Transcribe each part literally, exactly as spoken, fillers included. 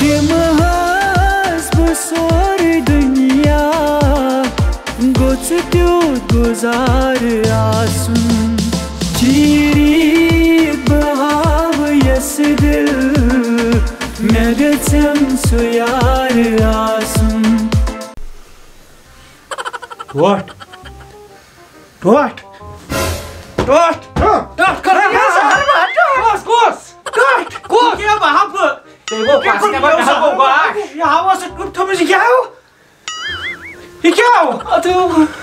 دِمہٕ ہس بہٕ سورُے دُنیا، گوٚژھ تیُتھ گُزارٕ آسُن۔ چیٖری بہٕ ہاوٕ یَس دِل، مےٚ گژھٮ۪م سُہ یار آسُن۔ ٹوٹھ۔ ٹوٹھ۔ ٹوٹھ۔ ٹوٹھ۔ ٹوٹھ۔ کر۔ کس؟ کس؟ کس؟ ٹوٹھ۔ کس؟ کیٛاہ بہٕ ہاوٕ؟ تیٚلہِ گوٚو پَتہٕ کیٛاہ بہٕ ہاوٕ؟ یہِ ہاوٕ ژٕ ٹوٹھ تھوٚمُت، یہِ کیٛاہ ہاوٕ؟ یہِ کیٛاہ ہاوٕ؟ اَدٕ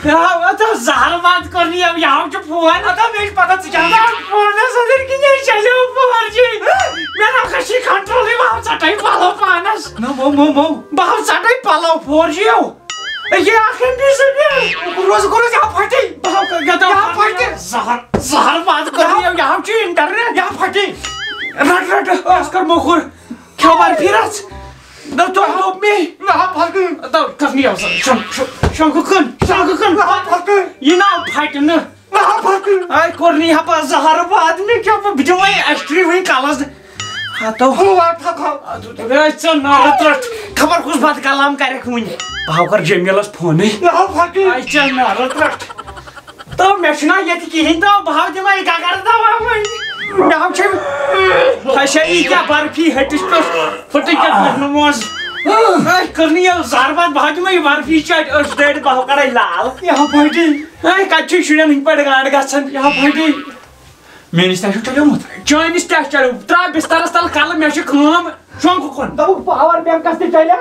یہِ ہاوٕ، اَدٕ زہر واد کوٚر نہٕ یہِ، یہِ ہاوٕ چھُ فون۔ اَدٕ مےٚ چھِ پَتہ ژٕ کیٛاہ وَنان۔ فونَس أنٛدٕرۍ کِنۍ ہے چلیو فور جی۔ مےٚ نہ سا چھِ control یِوان، بہٕ ہاوٕ ژَٹَے پَلو پانَس۔ نہ، مو، مو، مو۔ بہٕ ہاوٕ ژَٹَے پَلو فور جی یو۔ یہِ اکھ ایم بی زٕ بی۔ روز، روز، یہِ ہا پھٹہِ۔ بہٕ ہا گدٕ یہِ ہا پھٹہِ۔ زہر، زہر باد کٔر یہِ، یہِ ہا چھُ انٹرنیٹ۔ یہِ ہا پھٹہِ۔ رٹ، رٹ، ٲس کر موٚکُر۔ کھیو برفی رژھ۔ نہ، تۄہہِ دوٚپ مےٚ۔ نہ ہا پھٹہِ۔ تو کس نِیو سا؟ شم-، شم-، شنٛکہٕ کٕن، شنٛکہٕ کٕن۔ نہ ہا پھٹہِ۔ یہِ نہ پھٹہِ نہٕ۔ نہ ہا پھٹہِ۔ اے کوٚر نہٕ یہِ ہا پتہٕ زہر باد مےٚ کیٛاہ بہٕ دِمہٕ وۄنۍ ایکسٹری وۄنۍ کلس۔ ہتو۔ ہُہ وَٹ تھاو۔ ہے، ژٕ نارٕ ترٛٹھ۔ خبر کُس بد کلام کرکھ وُنہِ۔ بہٕ ہاو کر جمیلس فونٕے۔ نہ ہاو فقیٖر۔ ہے، ژٕ نارٕ ترٛٹھ۔ تو مےٚ چھُنہ ییٚتہِ کِہیٖنۍ تو بہٕ ہاو دِمے گگر دوا وۄنۍ۔ مےٚ ہاو چھِ، ہے، چھےٚ یہِ کیٛاہ برفی ہٹِس پٮ۪ٹھ؟ پھٕٹٕے کیٛاہ پٮ۪ٹھ نہٕ منٛز۔ ہے، کٔرنٕے یہِ زہر باد، بہٕ ہاو دِمے یہِ برفی چاٹہِ أچھ دٲرِتھ، بہٕ ہاو کڑے لال۔ یہِ ہاو پھٹی۔ ہے، کَتہِ چھُے شُرٮ۪ن ہٕنٛدۍ پٲٹھۍ گانٛڈ گژھان؟ یہِ ہاو پھٹی۔ میٲنِس تہِ چھُ چلیومُت۔ چٲنِس تہِ آسہِ چلیومُت۔ ترٛاو بسترس تل کلہٕ، مےٚ چھِ کٲم۔ شۄنٛگہٕ کُن۔ دوٚپُکھ پاور بینکس تہِ چلیا؟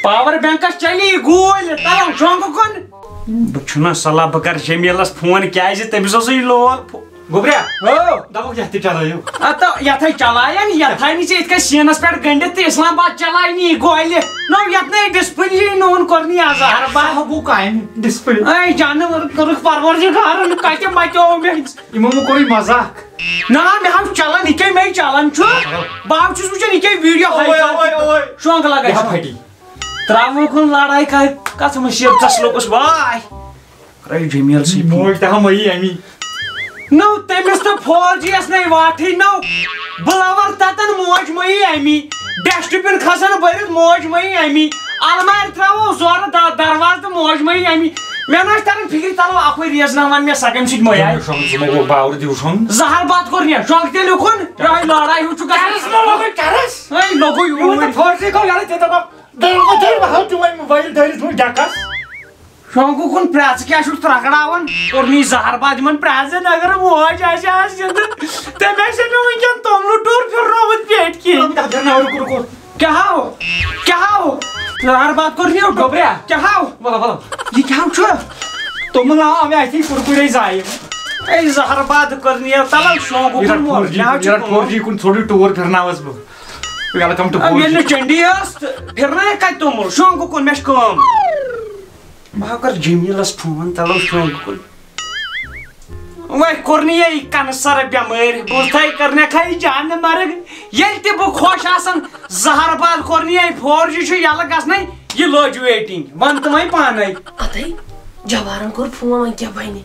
پاور بینکس چلی گوٗلۍ، تلو شۄنٛگہٕ کُن۔ بہٕ چھُنہ صلاح، بہٕ کرٕ جمیلس فون، کیازِ تٔمِس اوسُے لول۔ گوٚبریا۔ ہو۔ دوٚپُکھ یتھ تہِ چلٲیِو۔ اتھ یتھے چلاین، یتھے نہٕ ژےٚ یِتھ کٔنۍ سیٖنس پٮ۪ٹھ گٔنڈِتھ تہٕ اسلام آباد چلاے نہٕ یہِ گولہِ۔ نو یتھ نے ڈسپلے نوٗن کوٚر نہٕ یہِ زہر باد۔ سُہ گوٚو کامہِ ڈسپلے۔ اے جانور کوٚرُکھ پروردگارن کتہِ متیو مےٚ۔ یِمو مہ کوٚرُے مزاق۔ نہ، مےٚ ہاو چلان، یہِ کیٛاہ مےٚ چلان چھُ؟ بہٕ ہاو چھُس وٕچھان، یہِ کیٛاہ ویٖڈیو ہاے اوے، کر اوے، اوے۔ شۄنٛگ لگان یہِ چھُ۔ ہا پھٹی۔ ترٛاوُن کُن لڑاے کر، کتھ مُصیبتس لوٚگُس واے۔ کرے جمیل سٕے فون۔ موج تہِ ہا مٔیی امی۔ نو تٔمِس تہٕ فور جی یس نے واٹھٕے نو۔ بٕلاور تتن موج مٔیی امی۔ ڈسٹ بن کھسن بٔرِتھ موج مٔیی امی۔ المارِ ترٛاوو زورٕ د-، دروازٕ تہٕ موج مٔیی امی۔ مےٚ نہ ٲسۍ تران فکرِ، تلو اکوے ریز نہ ون مےٚ سۄ کمہِ سۭتۍ مٔیاے۔ شۄنٛگ ژٕ مہ گوٚو باورٕ دِیِو شۄنٛگ۔ زہر بتھ کوٚر مےٚ، شۄنٛگ تیٚلہِ اُکُن۔ یہے لڑاے ہیوٗ چھُ گژھان۔ ٹرس ما لوگُے ٹرس؟ ہے لوٚگُے یوٗرۍ۔ فور جی گوٚو یلہٕ تہِ دپان، بیٚیہِ گوٚو تیٚلہِ بہٕ ہاوٕ تِمے موبایل دٲرِتھ وۄنۍ ڈیکس۔ شۄنٛگہٕ کُن پرٛٮ۪ژ کیٛاہ چھُکھ ترٛکڑاوان؟ کوٚرنُے زہر باد یِمن پرٛٮ۪ژن، اگر موج آسہِ ہا آز زِندٕ، تٔمۍ آسہِ ہے مےٚ وٕنکٮ۪ن توٚملہٕ ٹوٗر پھِرنومُت پیٹہِ کِنۍ۔ تَتھ درناو رُکُن کوٚت؟ کیٛاہ ہاو؟ کیٛاہ ہاو؟ زہر باد کوٚر نِیو ڈوٚبریا۔ کیٛاہ ہاو؟ وَلہٕ، وَلہٕ۔ یہِ کیٛاہ چھُ؟ توٚمُل آو مےٚ اَتھی کُرکُرے زایہِ۔ اے زہر باد کوٚر نِیو، تَلَو شۄنٛگہٕ یہِ کُن رَٹ مول۔ فور جی، مےٚ حظ چھُ یہِ رَٹ فور جی کُن ژھوٚٹُے ٹوٗر پھِرناوَس بہٕ۔ Welcome to آ، فور جی۔ ییٚلہِ نہٕ چنڈی ٲس تہٕ پھِرنٲیِکھ کَتہِ توٚمُل؟ شۄنٛگہٕ کُن، مےٚ چھِ کٲم۔ بہٕ ہا کَرٕ جمیٖلَس فون، تَلَو شۄنٛگہٕ کُن۔ وۄنۍ کوٚرنٕے یہِ کینسر بٮ۪مٲرۍ، بوٗزتھا، یہِ کٔرنَکھا یہِ جانہٕ مرگ۔ ییٚلہِ تہِ بہٕ خۄش آسان، زہر باد کوٚرنٕے یہِ فور جی چھُ یَلہٕ گژھنَے، یہِ لٔج waiting۔ وَن تہٕ وۄنۍ پانَے۔ اَدَے، جبارَن کوٚر فون، وۄنۍ کیٛاہ بَنہِ؟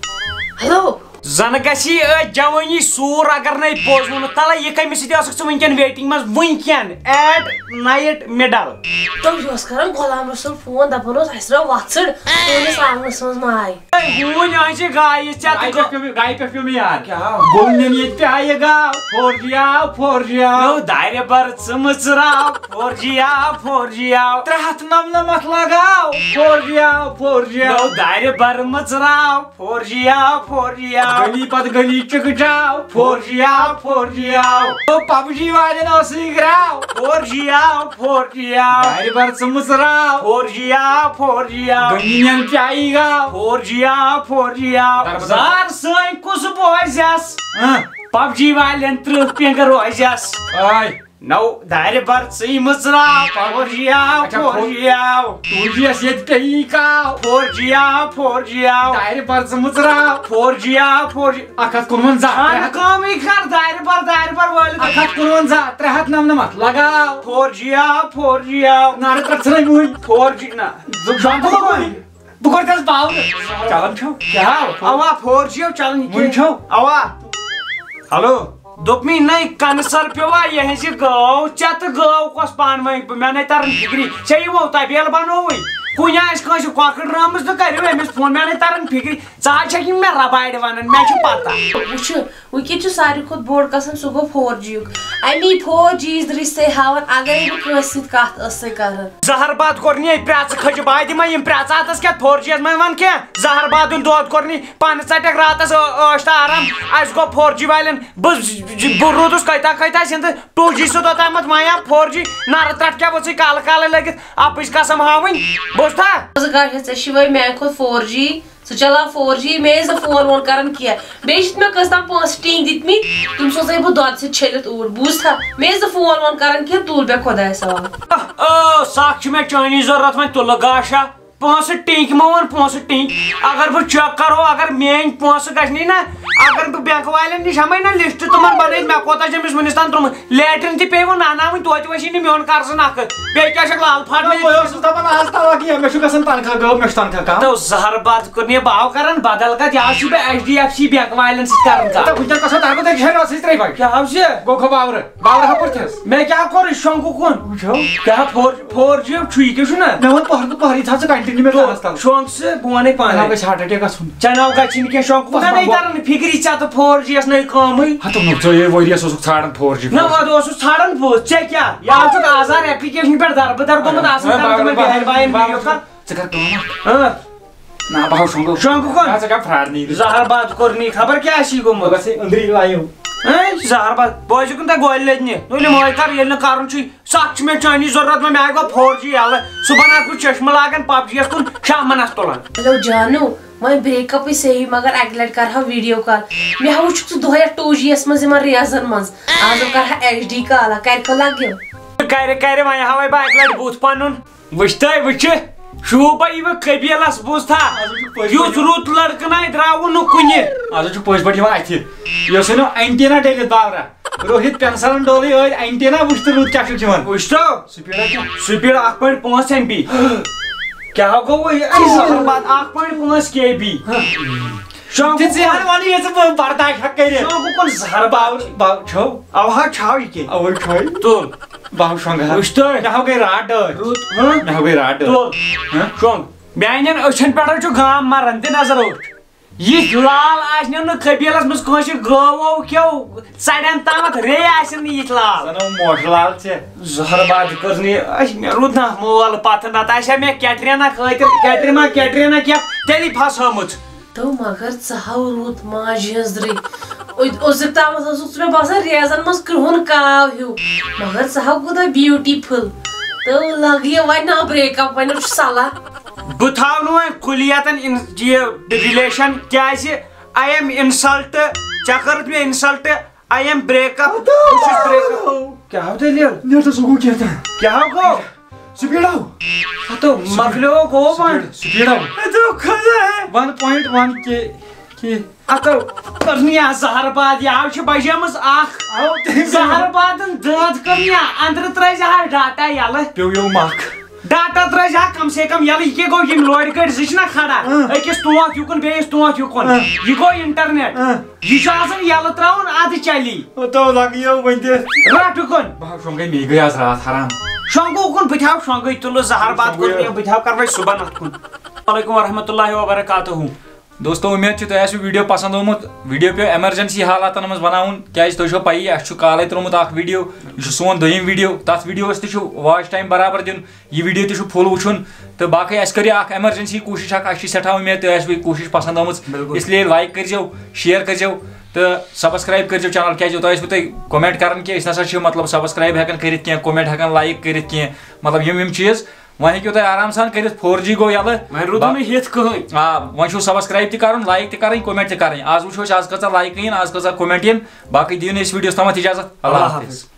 ہیلو۔ زَنہٕ گژھِ یہِ أتھۍ جوٲنی سوٗر اگر نَے پوٚز ووٚنُتھ۔ تَلَے یہِ کٔمِس سۭتۍ ٲسٕکھ ژٕ وٕنکٮ۪ن waiting منٛز؟ وٕنکٮ۪ن at night middle۔ تہٕ یہِ اوس کران غلام رسول فون، دپان اوس، "اسہِ درٛاو وۄژھٕڑ سٲنِس آنگنس منٛز ماے۔" ہے، ہوٗنۍ أہنٛزِ گایہِ ژےٚ تہٕ گایہِ پٮ۪ٹھ پیوٚو مےٚ، گایہِ پٮ۪ٹھ پیوٚو مےٚ یاد۔ کیٛاہ آو؟ گوٚو مےٚ ییٚتہِ تہِ آیہِ گاو، فور جی آو، فور جی آو۔ نو دارِ بر ژٕ مٕژراو، فور جی آو، فور جی آو۔ ترٛےٚ ہتھ نمنمتھ لگاو، فور جی آو، فور جی آو۔ نو دارِ بر مٕژراو، فور جی آو، فور جی آو۔ گلی پتہٕ گلی چکچاو، فور جی آو، فور جی آو۔ او پب جی والٮ۪ن اوسُے گراو، فور جی آو، فور جی آو۔ دارِ بر ژٕ مٕژراو، فور جی آو، فور جی آو۔ گلی نٮ۪ن چایی گاو، فور جی آو، فور جی آو۔ دارِ بر زار سٲنۍ کُس بوزٮ۪س؟ ہاں۔ پب جی والٮ۪ن ترٕٛہ پِنٛگ روزٮ۪س۔ آے۔ نو دارِ بر ژٕے مٕژراو، فور جی آو، اچھا، فور جی آو۔ ٹوٗ جی یس ییٚتہِ پیٚیہِ کاو۔ فور جی آو، فور جی آو۔ دارِ بر ژٕ مٕژراو۔ فور جی آو، فور جی۔ اکھ ہتھ کُنوَنزاہ، ترٛےٚ ہتھ۔ کٲمٕے کر، دارِ بر، دارِ بر وٲلِو۔ اکھ ہتھ کُنوَنزاہ، ترٛےٚ ہتھ نمنمتھ، لگاو۔ فور جی آو، فور جی آو۔ نارٕ پٮ۪ٹھ ژھٕنٕے وُنۍ۔ فور جی نہ۔ زٕ بہٕ کوٚر، بہٕ کوٚر تس باورٕ۔ چلان چھو؟ کیٛاہ ہاو؟ اوا، فور جی آو چلان یہِ وُنہِ کیٛاہ؟ چھو؟ اوا۔ ہیلو۔ دوٚپمَے نَے، کنہٕ سر پیوٚوا یِہٕنٛزِ گٲو، ژےٚ تہٕ گٲو کۄس پانہٕ ؤنۍ؟ مےٚ نَے تران فِکری، ژےٚ یِمو تبیل بنووُے۔ کُنہِ آسہِ کٲنٛسہِ کۄکٕر رٲومٕژ تہٕ کٔرِو أمِس فون، مےٚ نَے تران فِکری۔ ژٕ حظ چھَکھ یِم مےٚ رباڑِ وَنان، مےٚ چھُ پتہ۔ وٕچھِو، وٕنکیٚن چھُ ساروی کھۄتہٕ بوٚڑ قسم، سُہ گوٚو فور جی یُک۔ اَمی فور جی یِچ رِشتے ہاوان، اگرے بہٕ کٲنٛسہِ سۭتۍ کتھ ٲسٕے کران۔ زہر باد کوٚر نہٕ یہِ پرٛٮ۪ژٕ کھٔجہِ، بہٕ دِمے یِم پرٛٮ۪ژٕ اَتَس کیٛاہ فور جی یَس منٛز وَن کینٛہہ؟ زہر بادُن دود کوٚر نہٕ یہِ، پانہٕ ژَٹٮ۪کھ راتَس ٲ-، ٲش تہٕ آرام۔ اَسہِ گوٚو فور جی والٮ۪ن، بہٕ، بہٕ روٗدُس کَتہِ تام کَتہِ تام سِنٛدٕ ٹوٗ جی سُہ توٚتامَتھ وۄنۍ آو فور جی، نَرٕ ترٛٹھ کیٛاہ ؤژھٕے کالہٕ کالَے لٔگِتھ، اَپٕچ قسم ہاوٕنۍ، بوٗزتھا؟ ژٕ گژھ ژےٚ چھِوَے میٛانہِ کھۄتہٕ فور جی، ژٕ چلاو فور جی، مےٚ ٲسۍ نہٕ فون وون کران کینٛہہ۔ بیٚیہِ چھِ مےٚ کٔژ تام پونٛسہٕ ٹِنٛگ دِتمٕتۍ، تِم سوزَے بہٕ دۄدٕ سۭتۍ چھٔلِتھ اوٗرۍ، بوٗزتھا؟ مےٚ ٲسۍ نہٕ فون وون کران کینٛہہ، تُل بیٚہہ خۄدایَس حوالہٕ۔ او، سَکھ چھِ مےٚ چٲنی ضروٗرت، وۄنۍ تُلہٕ گاشا۔ پونٛسہٕ ٹِنٛگ مہ وَن، پونٛسہٕ ٹِنٛگ۔ اگر بہٕ چیک کرو، اگر میٛٲنۍ پونٛسہٕ گژھِ نَے نہ، اگر بہٕ بینک والٮ۪ن نِش ہٮ۪مَے نہ لسٹ تِمن بنٲیِتھ، مےٚ کوتاہ چھِ أمِس وُنِس تام ترٛوومُت؟ لیٹرِن تہِ پیٚیہِ وۄنۍ نناوٕنۍ، توتہِ وَسی نہٕ میون قرضہٕ نکھٕ۔ بیٚیہِ کیٛاہ چھَکھ لال پھاٹھ نہ، بہٕ اوسُس دَپان، آز تَلہٕ ہا کینٛہہ، مےٚ چھُ گژھان تنخواہ گٲو، مےٚ چھُ تنخواہ کم۔ تو زہر باد کوٚر نہٕ، بہٕ آو کران بدل کتھ، یہِ آو چھُ بہٕ H D F C bank والٮ۪ن سۭتۍ کران کتھ۔ تہٕ وٕنکیٚن کۄس چھو ترقی، تۄہہِ چھےٚ رٲژ سٕچ ترٛیٚیہِ بجہِ۔ کیٛاہ آو چھِ؟ گوٚو کھو باورٕ، باورٕ ہا پوٚر تھِس۔ مےٚ کیٛاہ کوٚر شۄنٛگُک کُن؟ وٕچھو۔ کیٛاہ فور، فور جی چھُ، یہِ کیٛاہ چھُ نہ؟ مےٚ ووٚن پۄہر تہٕ پۄہر، یہِ تھاو ژٕ کنٹِنیو مےٚ تو کانس تل۔ شۄنٛگ ژٕ، بہٕ وَنے پانے۔ مےٚ گژھِ ہارٹ اٹیک گژھُن۔ ژےٚ ناو گژھِ نہٕ کینٛہہ شۄنٛگُک، بس، نہ بس، یہِ بس۔ تران فِکری، ژےٚ تہٕ فور جی یَس نَے کٲمٕے۔ ہتو نو، ژٕ یے ؤریَس اوسُکھ ژھانڈان فور جی۔ نہ، وَدٕ اوسُس ژھانڈان بہٕ، ژےٚ کیٛاہ؟ یہِ آو ژٕ آزار ایپلیکیشن پٮ۪ٹھ دربہٕ در گوٚمُت آسان، اے، کر تِمن باورٕ، بیہارِ باورٕ، باین باورٕ، ویڈیو کال۔ ژٕ کر کٲم اکھ۔ اۭں۔ نہ، بہٕ ہاو شۄنٛگو۔ شۄنٛگو کُن؟ نہ، ژٕ کر پھرٛار نیٖرِتھ۔ زہر باد کوٚر نی، خبر کیٛاہ آسی گوٚمُت۔ بہٕ گژھٕ أنٛدری لایِو۔ اے، زہر باد، بہٕ حظ چھُکھ نہٕ تۄہہِ گۄڈٕ لٔجنہِ۔ ؤلِو مٲلۍ کر، ییٚلہِ نہٕ کرُن چھُے۔ سکھ چھُ مےٚ چٲنی ضروٗرت، وۄنۍ مےٚ گوٚو فور جی یَلہٕ۔ صُبحن آسہٕ بہٕ چشمہٕ لاگان، پب جی یَس کُن شامَن آسہٕ تُلان۔ ہیلو جانو، وۄنۍ break upٕے صحیح، مگر اَکہِ لَٹہِ کَرٕہا video call۔ مےٚ ہا وٕچھُکھ ژٕ دۄہَے یَتھ ٹوٗ جی یَس منٛز یِمَن ریزَن منٛز۔ آز کَرٕہا ایچ ڈی کالا، کَرِ کھو لَگیو۔ کَرِ، کَرِ، وۄنۍ ہاوَے بہٕ اَکہِ لَٹہِ بُتھ پَنُن۔ وٕچھ تَے، وٕچھِ، شوٗبہ یی وۄنۍ قبیلَس بوٗزتھا؟ آز چھُ پٔزۍ یُتھ پٲٹھۍ، رُت لڑکہٕ نَے درٛاوُن نہٕ کُنہِ۔ آز چھُ پٔزۍ پٲٹھۍ یِوان اَتھِ۔ یہِ اوسُے نہٕ اینٹینا ڈٔلِتھ باورا۔ روہِت پینسلن ڈولٕے ٲدۍ اینٹینا، وٕچھ تہٕ رُت کیٛاہ چھُکھ یِوان۔ وٕچھ تو۔ سپیڈا کیٛاہ؟ سپیڈ اکھ point پانٛژھ ایم بی۔ کیٛاہ گوٚو وۄنۍ؟ اَمہِ ساتہٕ بعد اکھ point پانٛژھ کے بی۔ شوقُک تہِ ژٕ وَن، وَن یہِ ژٕ بہٕ برداش ہٮ۪کہٕ کٔرِتھ۔ شوقُک کُن زہر باو۔ باو، باو چھو؟ اوا چھاو یہِ کیٛاہ؟ اَوَے چھوے۔ تُل۔ باو شۄنٛگہٕ ہا۔ وٕچھ تہٕ۔ مےٚ ہاو گٔے راتھ ڈٲر۔ رُت، ہاں؟ مےٚ ہاو گٔے راتھ ڈٲر۔ تُل۔ ہاں؟ شۄنٛگ۔ میانٮ۪ن أچھن پٮ۪ٹھ چھُ گام مران، دِ نظر اوٚٹھ۔ یِتھۍ لال آسنو نہٕ قبیلس منٛز کٲنٛسہِ گٲو وٲو کیو ژڑٮ۪ن تامتھ ریٚیہِ آسن نہٕ یِتھۍ لال۔ زن اوس موشہٕ لال ژےٚ۔ زہر باد کٔر نہٕ یہِ، اَسہِ، مےٚ روٗد نہٕ مول پتہٕ، نتہٕ آسہِ ہا مےٚ کیٹرینا خٲطرٕ، کیٹرینا، کیٹرینا کیٛاہ تیٚلی پھسٲمٕژ۔ تو مگر ژٕ ہاو رُت ماجہِ ہٕنٛز رٕتۍ۔ اوٚد-، اوٚزُک تامتھ اوسُکھ ژٕ مےٚ باسان ریزن منٛز کرٛہُن کاو ہیوٗ، مگر ژٕ ہاو کوٗتاہ beautiful۔ تو لگ یہِ وۄنۍ نا break up، وۄنۍ چھُ صلاح۔ بہٕ تھاوٕ نہٕ وۄنۍ کُلیتن اِن-، یہِ relation، کیٛازِ I am insult، ژےٚ کٔرٕتھ مےٚ insult، I am break up، بہٕ چھُس break up۔ کیٛاہ ہو دٔلیٖل؟ نیٹس گوٚو کیٛاہ تام۔ کیٛاہ ہو گوٚو؟ سپیڈ آو۔ ہتو مۄکلیو گوٚو وۄنۍ۔ سپیڈ، سپیڈ آو۔ ہتو خۄدایا۔ One point one K، K۔ ہتو کٔرنی آ زہر باد، یہِ آو چھِ بجیمٕژ اکھ۔ آو تٔمۍ زہر بادن دٲد کٔرنی آ، اندرٕ ترٲے زِ ہا ڈاٹا یلہٕ۔ پیوٚو یو مکھ۔ ڈاٹا ترٲے زِ ہا کم سے کم یلہٕ، یہِ کیٛاہ گوٚو، یِم لورِ کٔٹۍ زٕ چھِنہ کھڑا؟ اۭں۔ أکِس تونٛتھ یُکُن، بیٚیِس تونٛتھ یُکُن۔ اۭں۔ یہِ گوٚو انٹرنیٹ۔ اۭں۔ یہِ چھُ آسان یلہٕ ترٛاوُن، ادٕ چلی۔ تو لگیو وۄنۍ تہِ۔ رٹھ اُکُن۔ بہٕ ہا شۄنٛگے، مے گٔے آز راتھ حرام۔ شۄنٛگو اُکُن، بہٕ تہِ ہاو شۄنٛگے، تُلہٕ زہر باد کوٚر مےٚ، بہٕ تہِ ہاو کرٕ وۄنۍ صُبحن اتھ کُن۔ وعلیکم ورحمۃ اللہ وبرکاتہ۔ دوستو، امید چھِ تۄہہِ آسِوٕ video پسند آمُت۔ Video پیوٚو emergency حالاتن منٛز بناوُن، کیازِ تۄہہِ چھو پَیی، اَسہِ چھُ کالے ترٛوومُت اکھ video، یہِ چھُ سون دوٚیِم video۔ تتھ videoس تہِ چھُ watch time برابر دیُن۔ یہِ video تہِ چھُ full وٕچھُن۔ تہٕ باقٕے اَسہِ کٔر یہِ اکھ emergency کوٗشِش اکھ، اَسہِ چھِ سٮ۪ٹھاہ اُمید تُہۍ آسِوٕ یہِ کوٗشِش پسنٛد آمٕژ۔ بِلکُل۔ اس لیے like کٔرۍزیو، share کٔرۍزیو تہٕ subscribe کٔرۍزیو channel، کیٛازِ یوٚتام ٲسۍ وٕ تُہۍ comment کران کینٛہہ، أسۍ نہ سا چھِ مطلب subscribe ہٮ۪کان کٔرِتھ کینٛہہ، comment ہٮ۪کان like کٔرِتھ کینٛہہ، مطلب یِم یِم چیٖز۔ وۄنۍ ہیٚکِو تُہۍ آرام سان کٔرِتھ، four G گوٚو یَلہٕ۔ وۄنۍ روٗدُے با-، نہٕ ہیٚتھ کٕہٕنۍ۔ آ، وۄنۍ چھُو subscribe تہِ کرُن، like تہِ کرٕنۍ، comment تہِ کرٕنۍ۔ آز وٕچھو أسۍ آز کۭژاہ like یِن، آز کۭژاہ comment یِن۔ باقٕے دِیِو نہٕ أسۍ videoس تامَتھ اجازت۔ اللہ اللہ حافظ۔ حافظ۔